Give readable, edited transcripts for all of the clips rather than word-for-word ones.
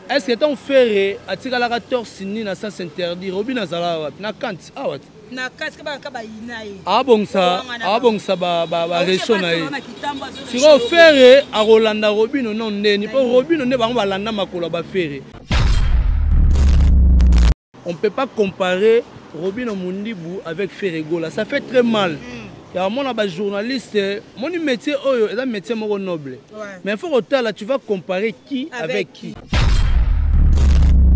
Est ce que ntango Ferre atikalaka torse nu na sens interdit, Robino azalaka wapi? Na Kant awa te. Na kati kaka bayina ye. Abongisa abongisa ba ba ba rechaud na ye. Sikoyo Ferre akolanda Robino non ndeni mpo Robino nde bango balanda makolo ya ba Ferre. On ne peut pas comparer Robino Mundibu avec Ferre Gola. Ça fait très mal. Ya mona ba journaliste, moni métier oyo eza métier moko noble. Ouais. Mais faut kotala tu vas comparer qui avec, avec qui.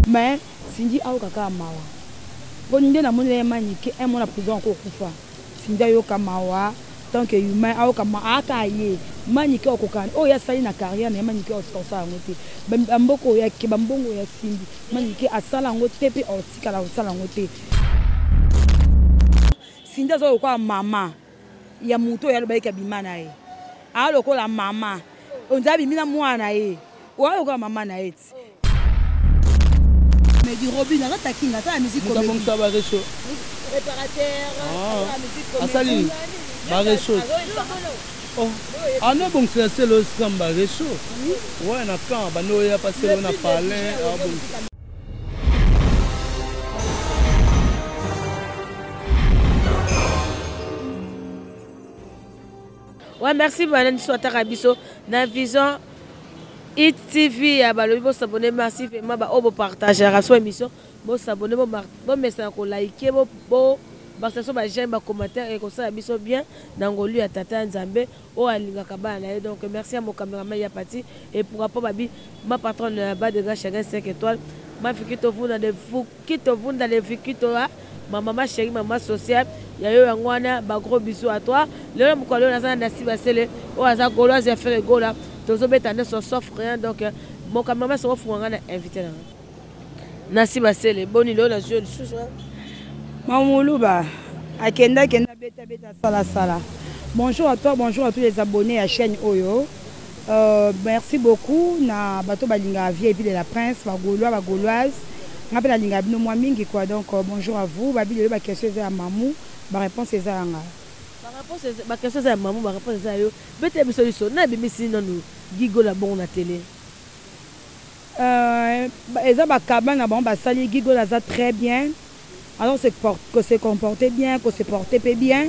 Mais Cindy ayoka kaka mawa. Po nde na moni ye manike un mois na prison ako kufa. Cindy ayoka mawa tant que humain ayoka mawa aka ye manike okokana oyo asali na carrière na ye manike osala yango te. Ba mboko oyo ake ba mbongo ya Cindy manike asala yango te pe otikala kosala yango te. Cindy aza lokola mama ya moto oyo alobaki abima na ye. Aza lokola mama. Onza abimi na mwana na ye. Oya lokola mama na ye ti. Mais du Robin aza takinga aza na musique comédie. Moto abongisa ba rechaud. Réparateur, aza na musique comédie. Asali ba rechaud. Oh, ano abongisela selo scam ba rechaud. Ouais na camp bando oya pa selo na palais abongisa. Ouais, merci bana biso ataka biso na vision it tv ya balobi bosabone merci vraiment baoyo bopartageaka so émission bosabone bomesana kolike bo bakisa so bajaime bacommentaire ekosala biso bien na ngolu ya tata ya nzambe oyo alingaka bana na ye. Donc merci à mon cameraman ya pati et pourquoi pas babi ma patronne ya ba de grand chagrin 5 étoiles ma fikito vunda de fukito vunda de fikito ma maman chérie, maman sociale ya yo yango wana, ba gros bisous à toi. Lelo mokolo oyo naza na Nasi Basele oyo aza gauloise ya Ferre Gola, tozobeta nyonso sauf rien. Donc mon cameraman soko funga nga na invité na nga Nasi Basele. Boni lelo nazwi yo lisusu? Mamuluba akenda akenda beta beta sala sala. Bonjour à toi, bonjour à tous les abonnés à chaîne oyo. Merci beaucoup na bato balingaka vie et de la prince, ba gaulois, ba gauloise. Nga pe nalingaka bino mwa mingi quoi. Donc bonjour à vous. Babi lelo ba question eza ya mamu, ba réponse eza ya nga. Ba réponse, ba question eza ya mamu, ba réponse eza ya yo. Bete biso liso na bimisi nanu Gigola bongo na télé. Eza ba kaba na bango basali. Gigola aza très bien. Alors se se comporter bien, ko se porter pe bien.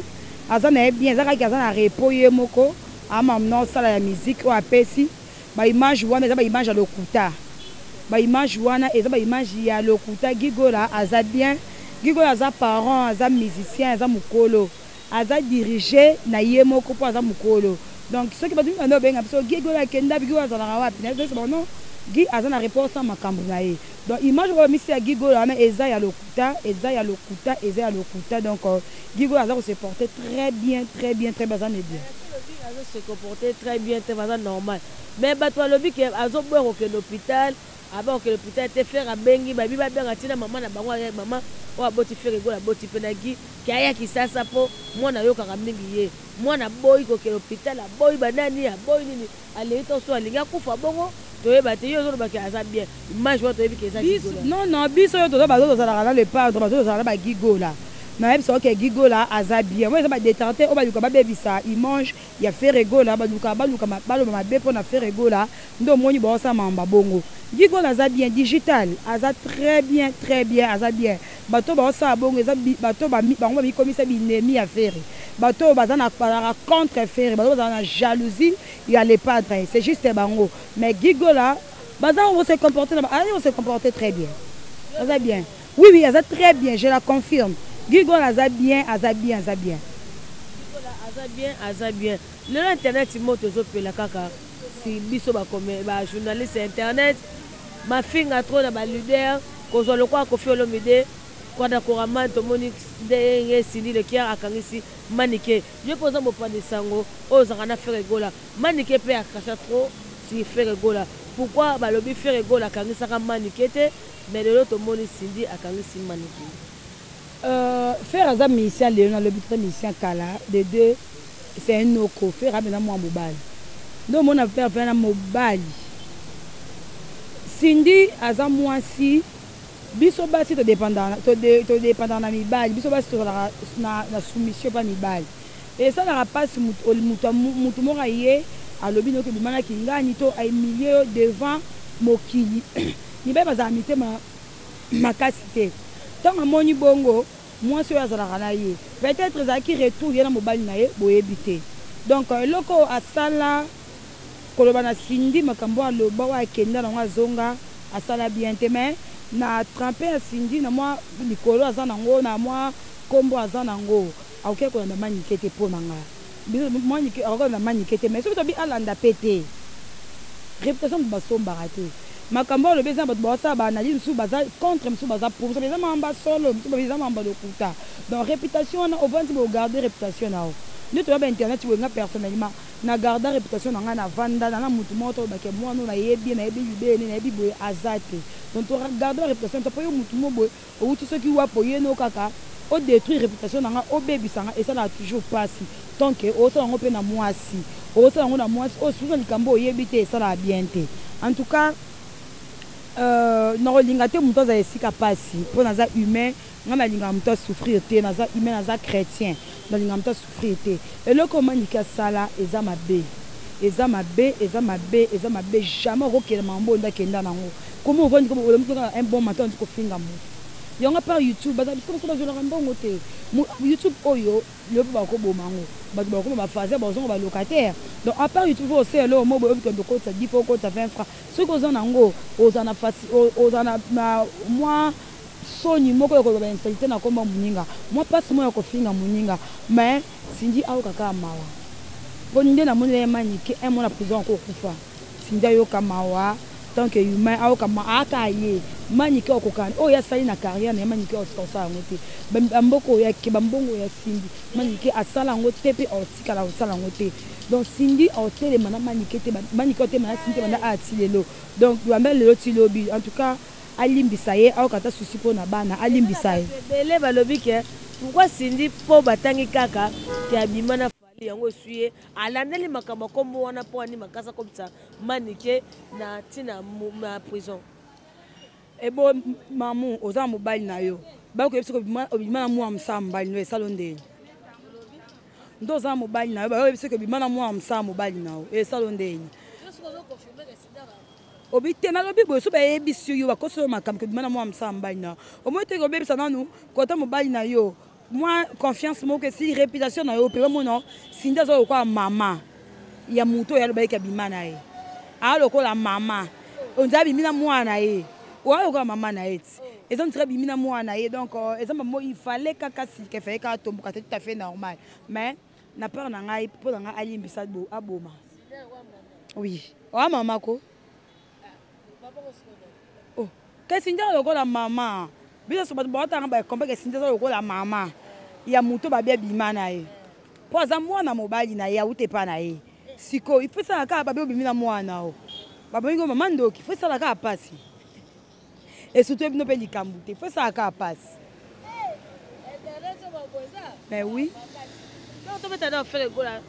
Aza na ye bien, eza kaka aza na repos ye moko. Ama no sala ya musique oyo apesi ba image wana eza ba image ya lokuta. Ba image wana eza ba image ya lokuta. Gigola aza bien. Gigola aza parent, aza musicien, aza mukolo. Aza dirige na ye moko po aza mukolo. Donc soki bato bando benga biso Gigola akenda, Gigola azalaka wapi? Na biso non, Guy aza na repos sans makambo na ye. Donc image oyo misi ya Gigola wana eza ya lokuta, eza ya lokuta, eza ya lokuta. Donc Gigola aza ko se porter très bien, très bien, très bien, aza ne bien. Azo se comporter très bien, très bien, normal. Mais bato balobi ke azoboya kokende hôpital, aba kokende hôpital te. Ferre abengi babi babenga ntina mama na bango, mama oyo aboti Ferre Gola aboti mpe na Guy ke aya Kisasa mpo mwana ayokaka mingi ye. Mwana aboyi kokende hôpital, aboyi banani, aboyi nini, alingi to so alingi akufa bongo toyeba te. Yo ozoloba ke aza bien, image wana toyebi ke eza Gigola. Non non, biso oyo toza bazo tozalaka na le padre, bazo tozalaka na ba Gigola. Nayebisa ke Gigola aza bien. Moi eza ba détracteur oyo baluka babebisa image ya Ferre Gola, baluka baluka baloba mabe mpona Ferre Gola, nde omoni baosala makambo bongo. Gigola aza bien, digital aza très bien, très bien, aza bien. Bato baosala bongo eza bato bango bamikomisa binemi ya Ferre, bato baza na bazalaka contre Ferre, bato bazala na jalousie ya le padre, c'est juste bango. Mais Gigola baza ko se comporter na aza ko se comporter très bien, aza bien. Oui oui, aza très bien, je la confirme. Gigola aza bien, aza bien, aza bien. Gigola aza bien, aza bien. Lelo internet moto ezopela kaka si biso ba ba journaliste internet mafinga trop na ba leader kozwa lokola Koffi Olomide kwada koraman tomoni ndenge Cindy Le Cœur akangisi Manike. Yo mpe oza mopanzi sango oyo ozalaka na Ferre Gola. Manike mpe akrasha trop sur Ferre Gola. Pourquoi balobi Ferre Gola akangisaka Manike te, mais lelo tomoni Cindy akangisi Manike? Ferre aza musicien lelo nalobi te musicien kala de deux, c'est un noko. Ferre abena mwa mobali nde omona Ferre mpe na mobali. Cindy aza mwasi, biso basi todépendaka na mibali, biso basi tozalaka na soumission mpa mibali. Esalaka mpasi mutu moko aye alobi noki obimanaki ngani to ahumilie yo devant mokili. Mibali bazala mitema makasi te. Ntango amoni bongo, mwasi oyo azalaka na ye, peut-être ezalaki retour ye na mobali na ye, boyebi te. Donc eloko oyo asala, koloba na Cindy makambo oyo aloba, oyo akenda nango azonga, asala bien te. Mais na trempe ya Cindy, na mwa likolo aza nango, na mwa kombo aza nango, akoki kolanda Manike te. Mpo na nga, Manike akoki kolanda Manike te, mais soki tobi alanda pe te, réputation moto basombaka te. Makambo oyo alobi, eza na bato baosala baanalyse mosusu baza contre, mosusu baza pour, mosusu eza makambo ya solo, mosusu eza makambo ya lokuta. Donc réputation wana, ovandi boye, ogarde réputation na yo nde toya bainternet boye. Nga personnellement na garda réputation na ngai, na vanda na mutu moko tolobake mwana oyo nayebi ye, nayebi libele, nayebi boye, aza te. Donc togarde réputation to mpo yo mutu mo boye outi soki wapi, oyeno kaka odétruire réputation na nga, obebisa nga, esalaka toujours mpasi. Tant que osala yango mpe na mwasi, osala yango na mwasi oyo susu na likambo oyebi te, esalaka bien te. En tout cas, nakolinga te moto azala esika mpasi, mpo naza humain. Nga nalingaka moto asouffrir te. Naza humain, naza chrétien, nalingaka moto asouffrir te. Eloko Omaniki asala eza mabe, eza mabe, eza mabe, eza mabe. Jamais okokende makambo oyo nde akenda nango. Komo ovandi, olamuki kaka un bon matin, andi kofinga moto yango par YouTube. Baza bisika mosusu bazwelaka mbongo te. YouTube oyo lelo mpe bakoboma yango, bato bakoma baphase, bazonga balocataire. Donc à part YouTube, osala eloko moko boye, obikende okotisa 10 fois, okotisa 20 francs. Soki oza nango, oza na oza na mwa soni moko ya koloba insalité na komba moninga, mwa mpasi moko ya kofinga moninga. Mais Cindy ayoka kaka mawa, mpo nde namoni ye Manike un mois na prison, akokufa. Cindy ayoka mawa tant que humain, ayoka aka ye Manike okokana oyo asali na carrière na ye. Manike osala yango te. Bamboka oyo ake, bambongo oyo asimbi, Manike asala yango te, mpe aotikala kosala yango te. Donc Cindy aotelema na Manike te, Manike aotelema na Cindy te banda ati lelo. Donc banda lelo ti lobi, en tout cas alimbisa ye, ayoka ata souci mpo na bana, alimbisa ye. Ebele balobi ke pourquoi Cindy, mpo batangi kaka ke abima na Fally, yango eswi ye, alandeli makambo akombo wana mpo ani makasi akobisa Manike na ntina na prison. Ebo mamu, oza na mobali na yo, bakoyebi soki obima na mwana mosala mobali no, esalo ndeni nde oza na mobali na yo, bayoyebi soki obima na mwana mosala mobali na yo, esalo ndeni obi te. Nalobi boye, so bayebisi yo, bakosi oyo makambo kobima na mwana mosala mobali na yo, omoi te kobebisa nanu kota mobali na yo, mwa confiance moko esili, réputation na yo mpe bamona. Cindy aza lokola mama ya moto oyo alobaki abima na ye, aa lokola mama onza abimi na mwana na ye, oya lokola mama na ye ti eza ntina abimi na mwana na ye. Donc eza mamo, il fallait kaka sika efallait kaka tomboka, c'est tout à fait normal. Mais na part na ngai, mpo na ngai, alimbisa, aboma. Oui, oya mama ko, oh, kasi nde lokola mama biso so bato baotanga bakompe ke Cindy aza lokola mama ya moto babi abima na ye, mpo aza mwana mobali na ye, awuta epa na ye. Sikoyo ifo esala kaka babi obimi na mwana o baboyingi mama ndoki, fo esala kaka mpasi. Et surtout bino mpe likambo te, fo esala kaka mpasi. Mais oui. Tobeta na Ferre Gola,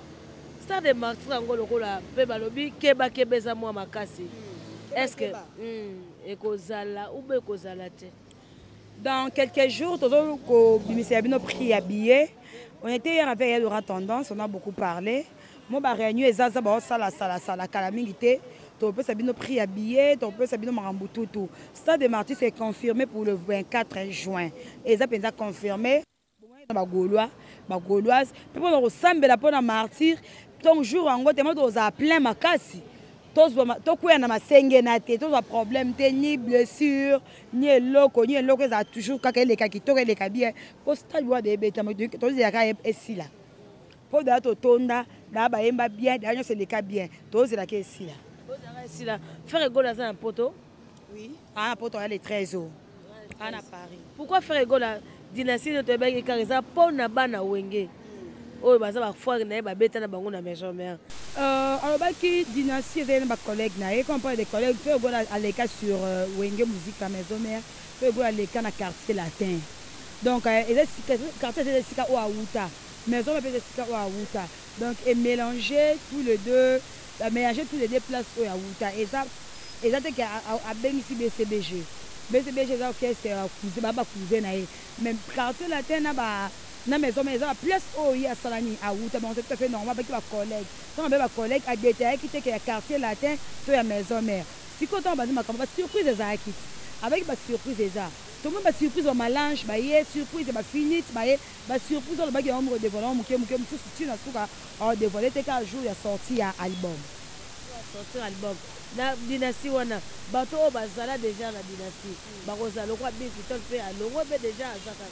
Stade des Martyrs yango lokola mpe balobi kebakeba, eza mwa makasi. Est ce que ekozala ou be ekozala te? Dans quelques jours, tozo kobimisa bino prix ya billet. On était hier avec Laurent Tendance, on a beaucoup parlé. Mo ba réunion eza za baosala salasala kala mingi te. Topesa bino prix ya billet, topesa bino makambo tutu. Stade des Martyrs, c'est confirmé pour le 24 juin. Eza mpenza confirmé. Bagaulois, bagauloise mpe mpona kosambela mpona martyr. Donc jour yango tema tozala plein makasi, tokwea na masenge na te, tozwa problème te, ni blessure ni eloko ni eloko. Ezala toujours kaka eleka kitoko, eleka bien, mpo stade wana ebetama, tozelaka esila, mpo daya totonda, daya bayemba bien, daya nyonso eleka bien, tozelaka esila. Esila. Ferre Gola aza na Poto? Oui, aa na Poto, aya le 13 o aa na Paris. Pourquoi Ferre Gola, dynastie nde toyebaki kaka eza mpo na bana Wenge oyo baza bafoire na ye, babeta na bango na Maison Mère? Alobaki dynastie ezali na bacollègue na ye. Comme parle de collègue, Ferre Gola aleka sur Wenge Musique ya Maison Mère, Ferre Gola aleka na Quartier Latin. Donc eza quartier, eza esika oyo awuta, Maison Mère mpe eza esika oyo awuta. Donc emélanger tous les deux, amélanger tous les deux places oyo awuta. Eza te ke abengisi BCBG. BCBG eza orchestre ya cousin, baa bacousin na ye. Mais Quartier Latin na Maison Mère eza baplace oyo ye asala nini, awuta. Bango, c'est tout à fait normal, baki bacollègue. Ntango abe bacollègue, adetayaki te ke ya Quartier Latin to ya Maison Mère. Sikoyo ntango bandi makambo, basurprise ezalaki ti abaki, basurprise eza, tomoni basurprise, bamalange baye, surprise bafinite baye, basurprise oyo alobaki yango moko dévoile yango moke moke, mosusu ntina suka aodévoile te kaka jour ya sortie ya album. Sortir album na Dynastie wana, bato oyo bazala déjà na Dynastie bakozala lokola Bill Clinton mpe alongwe mpe déjà aza kaka.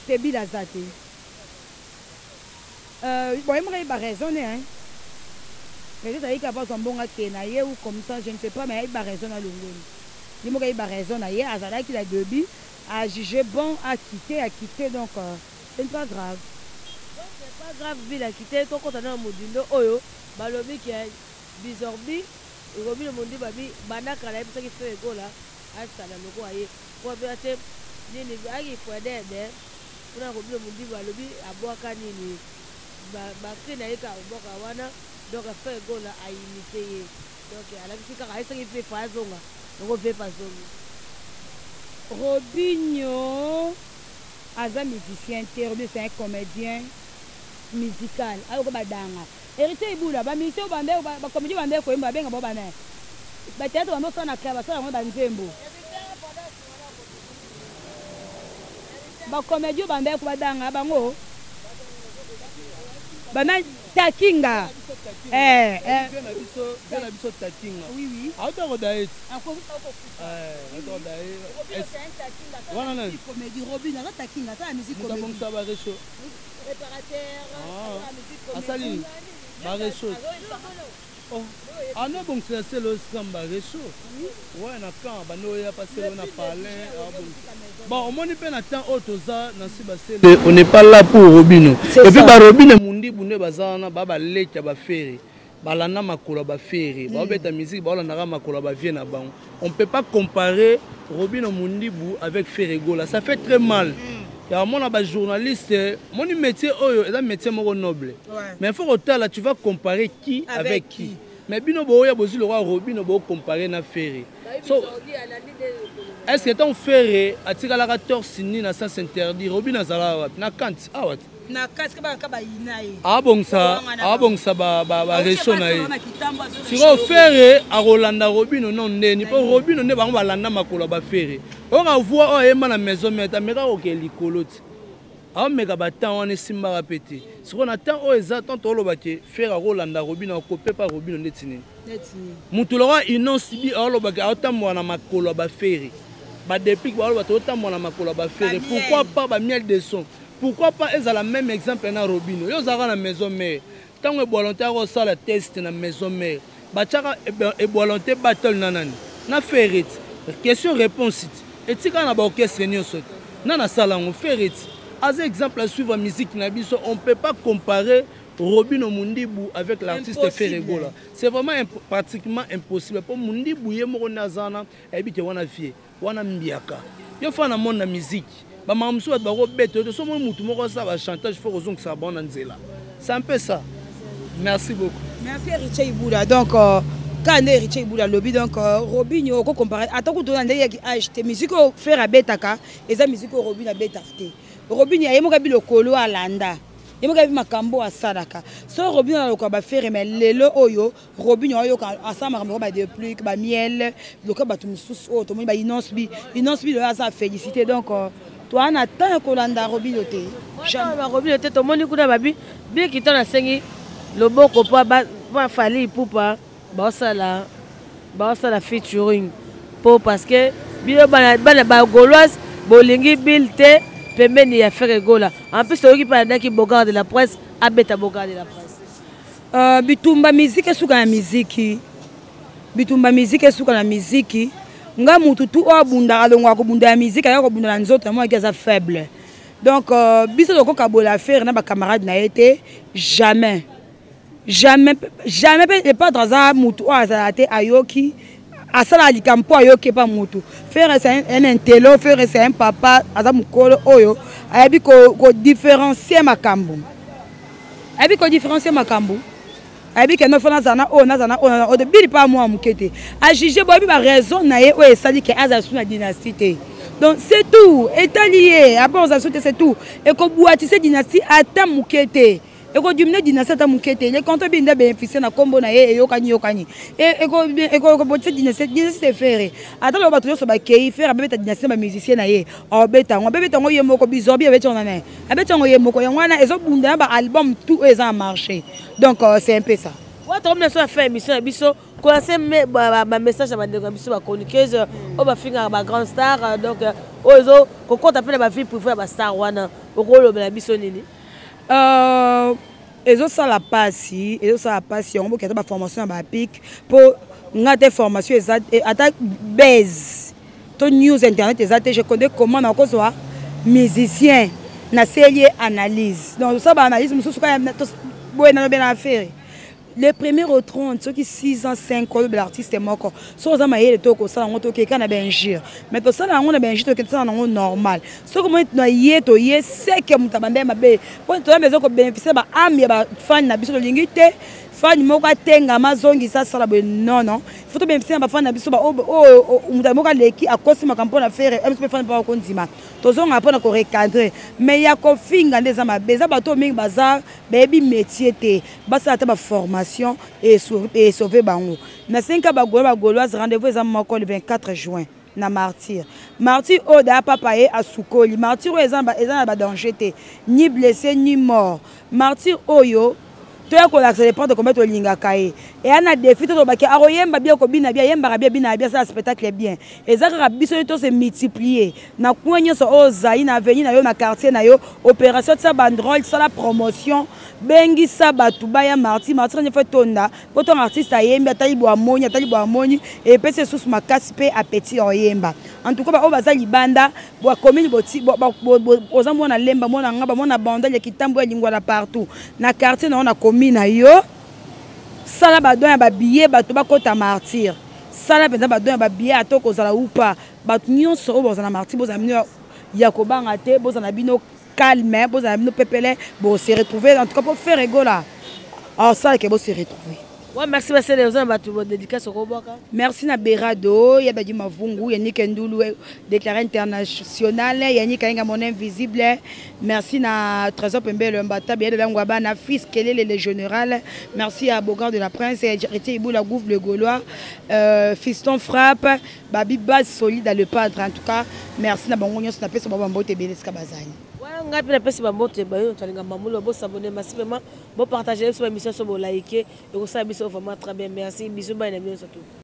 Te, Bill aza te. Bon, ye moko ayebi baraison ne, hein. Peut-être ayiki apa azwa mbongo akende na ye ou comme ça, je ne sais pas, mais ayebi baraison na longweni. Ye moko ayebi baraison na ye. Azalaki na début, a jugé bon akite, akite, donc ce n'est pas grave. Donc c'est pas grave, Bill akite. Tokɔta na modindo oyo balobi ke bizorbi Robinho Mundibu abi banda kala ayebisaki Ferre Gola asala lokola ye po abe ate nini ayaki fredede kuna. Robinho Mundibu alobi abwaka nini, bacri na ye kaka obwaka wana, donc Ferre Gola aimite ye, donc alakisi kaka ayesaki mpe fa azonga yango vepe azongi. Robinho aza musicien te. Robinho, c'est un comédien musical. Ayoka badanga Héritier Ibula, bamusicien oyo bande, bacomédien bande koyemba, babenga bao bana bathéâtre, bande osala na kra, basala yango banzembo. Bacomédien oyo bande ko badanga bango bana takinga. Vieux na biso takinga. Oui. Auta kodaye ti auta kodaye wana nani? Comédie, Robin aza takinga, aza na musique. Moto comédie. Abongisa barechaud. Réparateur. Asali barechaud ano ebongisela selo esika barechaud ouais na camp bandi oya pa selo na palin abongisa. Bon, omoni mpe na temps oyo toza na si basele, on n'est pas là pour Robino. C'est Et puis ça. Barobino Mundibu nde baza wana, ba baleki ya baFerre, balanda makolo ya baFerre, baobeta musique, baolandaka makolo ya bavieux na bango. On peut pas comparer Robino Mundibu avec Ferre Gola, ça fait très mal ya omona bajournaliste. Moni métier oyo eza métier moko noble, mais faut kotala, tu vas comparer qui avec, Avec qui. qui. Mais bino boya bozwi lokwa Robino bocompare na Ferre, so est ce que ntango Ferre atikalaka torse ni na sens interdit, Robino azalaka wapi? Na kante awa te. Na casque bakaka bayina ye. Abongisa, abongisa barechaud na ye. Sikoyo Ferre akolanda Robino no ndeni? Mpo Robino nde bango balanda makolo ya baFerre. Oyoka voix oyo ayemba na Maison Mère, ameka kokee likolo ti aomeka batemps wana, esimbaka mpe te. Sikoyo na temps oyo eza temps toloba ke Ferre akolanda Robino, akopepa Robino ndeti nini? Motu lokwa Innoss'B aolobaki aotambola na makolo ya baFerre, baDeplick baoloba totambola na makolo ya baFerre. Pourquoi pas bamiel de son? Pourquoi pas ezala même exemple na Robino? Yo ozalaka na Maison Mère, ntango ebwalon te akosala test na Maison Mère, batiaka ebwalon te battle na nani? Na Ferre ti question réponse ti etikala na baorchestre nyonso te na nasala yango. Ferre ti aza exemple à suivre musique na biso. On peut pas comparer Robino Mundibu avec l'artiste Ferre Gola, c'est vraiment imp pratiquement impossible, mpo Mundibu ye moko nde aza wana, ayebi te wana vie wana mbiaka yo fa na monde na musique. Bamaka mosusu bato bakobeta yo te. So omoni motu moko asala bachantage, faut kozongisaka bango na nzela. C'est un peu ça, merci beaucoup. Merci Héritier Ibula. Donc kaka nde Héritier Ibula alobi, donc Robinho okocompare ata kutu na ndenge yaki age te. Musique oyo Ferre abetaka eza musique oyo Robinho abetaka te. Robinho aye moko abi lokolo alanda ye moko ayebi makambo oyo asalaka. So Robinho aloka baFerre, mais lelo oyo Robinho ayoka asala makambo lokola baDeplick, bamiel, lokola bato mosusu oyo tomoni, baInnoss'B. Innoss'B oyo aza félicité, donc toa na temps ya kolanda Robinho te. Robinho te. Tomoni kuna babi biki to nasengi loboko mpo aFally Ipupa baosala featuring mpo parce que bino bana bagauloise bolingi Bill te pembeni ya Ferre Gola. En plus toyoki mpe alandaki Bogard de la Presse, abeta Bogard de la Presse. Bitumba miziki esuka na miziki, bitumba miziki esuka na miziki. Nga mutu tu oyo abundaka, alongwaka kobunda ya miziki, aya kobunda na nzoto na monaki aza faible. Donc biso tokokabola affaire na bacamarade na ye te, jamais, jamais, jamais. Mpe le padre aza mutu oyo azala te, ayoki asalaka likambo mpo ayoki epa mutu. Ferre c'est un intello, Ferre c'est un papa, aza mokolo oyo ayebi kodifférencier makambo, ayebi kodifférencier makambo, ayebi ke no fo nazala na oyo, nazala na oyo, oyo bili mpa mwa moke te. Ajuge boyebi baraison na ye oyo esali ke azala su na Dynastie te. Donc c'est tout, etali ye abord ozala su te, c'est tout. Ekobwatise Dynastie ata moke te. Ekodiminuer dynastie ata moke te. Le compte bi nde bénéficier na nkombo na ye, eyokani yokani, ekobotisa dynastie. Dynastie c'est Ferre. Ata loba bato nyonso bakei, Ferre abebeta dynastie na bamusicien na ye, abeta yango, abebeta yango ye moko. Bizorbi abeti yango na ye, abeti yango ye moko. Yango wana ezobunda na baalbum tout oyo eza na marché. Donc c'est un peu ça. Wa tokomi na so ya fin émission na biso. Kolase bamessage ya bandeko na biso, bachroniqueuse oyo bafingaka bagrand star, donc oyo ezo kokɔta mpe na bavie privée ya bastar wana, okolobela biso nini? Ezosala mpasi, ezosala mpasi. Yango boki ata baformation ya bapik, mpo nga te formation eza, ata base to news internet eza te. Je connais comment nakozwa musicien, naseli ye analyse. Donc tosala baanalyse mosusu kaka boye. Nalobi na affaire le premier au 30, soki 6 ans, 5 ans, olobela artiste moko, soki oza mayele to okosala yango, tokeka na bainjure, mais tosala yango na bainjure, tokende tosala yango normal. Soki omoni na ye, toye seke moto abanda ye mabe, mpo toyambi eza kobénéficie baâme ya bafani na biso. Tolingi te fani moko atengama, azongisa, asala boye. Non, non, faut tobénéficie na bafani na biso. Oyo moto moko aleki, akosi makambo mpo na Ferre, biso mpe fani mpo akondima, tozonga mpona korecadrer. Mais ya kofinga nde eza mabe. Eza bato mingi baza bayebi métier te, basala ata baformation esauve bango. Na 5 bagaulois, bagauloise, rendez-vous eza moko, le 24 juin na Martyr. Martyr oyo daya papa ye asukoli. Martyr oyo eza na badanger te, ni blessé ni mort. Martyr oyo toya kolakisa le porte combien tolingaka ye. Eya na défi to tolobaki akoyemba bien, kobina bien, ayembaka bien, bina bien, asala spectacle bien. Eza kaka biso nde tose multiplier na coin nyonso oyo ozali, na avenue na yo, na quartier na yo. Opération tia banderole, sala promotion, bengisa bato baya Martyr. Martyr nde faut etonda, mpo ntongo artiste ayembi, atali bo amoni, atali bo amoni, epesi lisusu makasi mpe appétit ya oyemba. En tout cas, baoyo baza libanda, bacommune, oza mwana Lemba, mwana Ngaba, mwana Bandal, ya Kitambo, ya Lingwala, partout na quartier na yo, na commune na yo, sala badon ya babillet, bato bakɔta Martyr. Sala mpenza badon ya babillet, ata kozala upa bato nyonso oyo bazala na Martyr. Bozala bino ya kobanga te, bozala na bino calme, bozala bino pepele, bose retrouver. En tout cas, mpo Ferre Gola aosalaka, bose retrouver. Ouais, merci basele. Oza na bato dédicace okobwaka? Merci na Berado ya Badi Mavungu, Yannick Ndulu, déclaré international, Yannick Ayenga, mon invisible. Merci na Trésor Pembele Mbata Biye de Langwaba na fils Kelele le général. Merci à Bogard de la Prince, Héritier Iboula Gouve le Gaulois, Fiston Frappe, Babi Base Solide le Padre. En tout cas, merci na bango nyonso, napesa bango bambote ebele esika bazali. Wana ngai mpe napesi bambote bayo tolinga mamulu. Bosabonner massivement, bopartage biso bamission so, bolike, ekosala biso vraiment très bien. Merci, biso bai na bino surtout.